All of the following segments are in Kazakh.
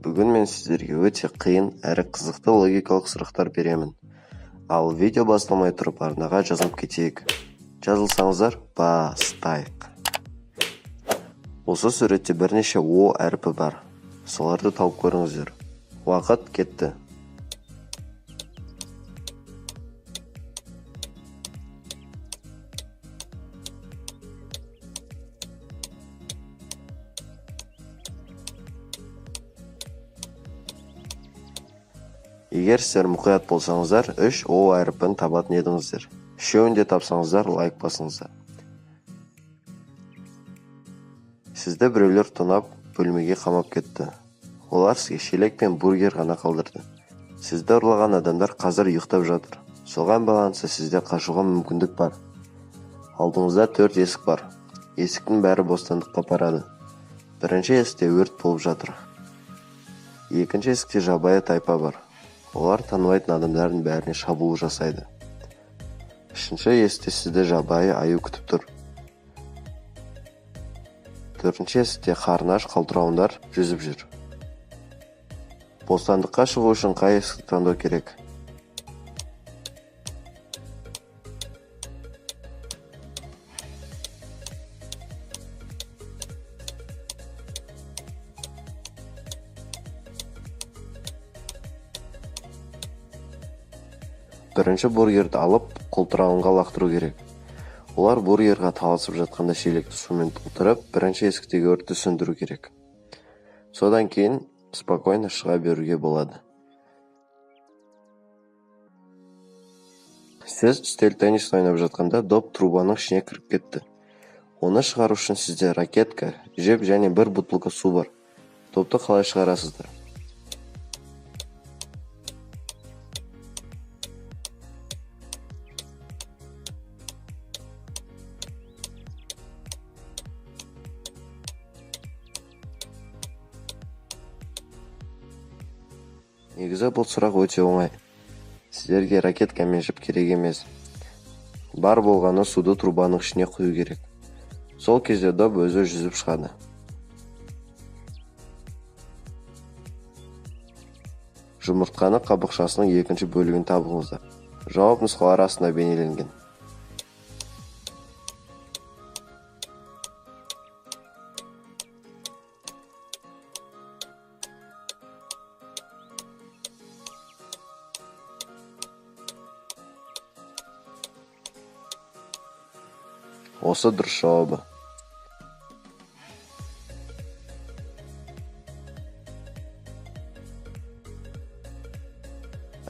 Бүгін мен сіздерге өте қиын әрі қызықты логикалық сұрақтар беремін. Ал видео басталмай тұрып арнаға жазылып кетейік. Жазылсаңыздар, бастайық. Осы суретте бірнеше О әрпі бар. Соларды тауып көріңіздер. Уақыт кетті. Егер сіздер мұқият болсаңыздар, 3 О әрпін табатын едіңіздер. Үшеуін де тапсаңыздар, лайк басыңыздар. Сізді біреулер тонап, бөлмеге қамап кетті. Олар сізге шелек пен бургер ғана қалдырды. Сізді ұрлаған адамдар қазір ұйықтап жатыр. Соған байланысты сізде қашуға мүмкіндік бар. Алдыңызда 4 есік бар. Есіктің бәрі бостандыққа апарады. Бірінші есікте өрт болып жатыр. Екінші есікте жабайы тайпа бар. Олар танымайтын адамдардың бәріне шабуыл жасайды. Үшінші есікте сізді жабайы аю күтіп тұр. Төртінші есікте қарны аш қалтырауындар жүзіп жүр. Бостандыққа шығу үшін қай есікті таңдау керек? Бірінші бургерді алып, қолтырауынға лақтыру керек. Олар бургерға таласып жатқанда шелекті сумен толтырып, бірінші есіктегі өртті сөндіру керек. Содан кейін спокойно шыға беруге болады. Сіз үстел теннис ойнап жатқанда доп трубаның ішіне кіріп кетті. Оны шығару үшін сізде ракетка, жіп және бір бутылка су бар. Допты қалай шығарасыздар? Негізі бұл сұрақ өте оңай. Сіздерге ракетка мен жіп керек емес. Бар болғаны суды трубаның ішіне құю керек. Сол кезде доп өзі жүзіп шығады. Жұмыртқаны қабықшасының екінші бөлігін табыңыздар. Жауап нұсқалары астында бейнеленген. Осы дұрыс жауабы.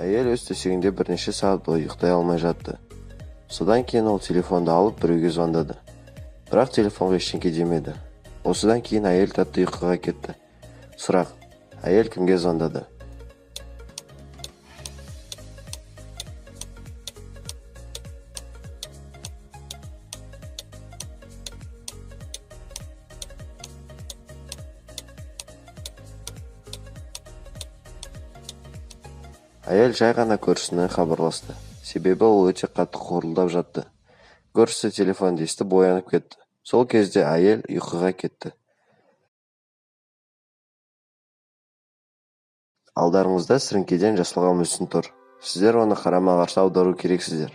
Әйел өз төсегінде бірнеше сағат бойы ұйықтай алмай жатты. Содан кейін ол телефонды алып біреуге звондады. Бірақ телефонға ештеңе демеді. Осыдан кейін әйел тәтті ұйқыға кетті. Сұрақ: әйел кімге звондады? Әйел жай ғана көршісіне хабарласты. Себебі ол өте қатты қорылдап жатты. Көршісі телефонды естіп оянып кетті. Сол кезде әйел ұйқыға кетті. Алдарыңызда сіріңкеден жасалған мүсін тұр. Сіздер оны қарама-қарсы аудару керексіздер.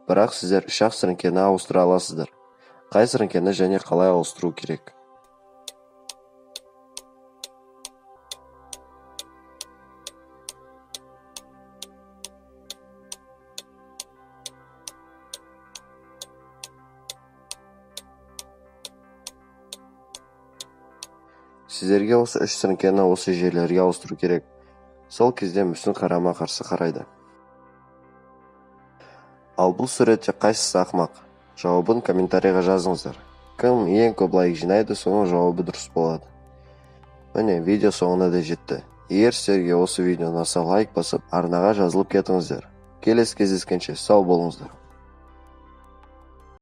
Бірақ сіздер үш-ақ сіріңкені ауыстыра аласыздар. Қай сіріңкені және қалай ауыстыру керек? Сіздерге осы үш сіріңкені осы жерлерге ауыстыру керек. Сол кезде мүсін қарама-қарсы қарайды. Ал бұл суретте қайсысы ақымақ? Жауабын комментарийға жазыңыздар. Кім ең көп лайк жинайды, соның жауабы дұрыс болады. Міне, видео соңына да жетті. Егер сіздерге осы видео ұнаса, лайк басып, арнаға жазылып кетіңіздер. Келесі кездескенше сау болыңыздар.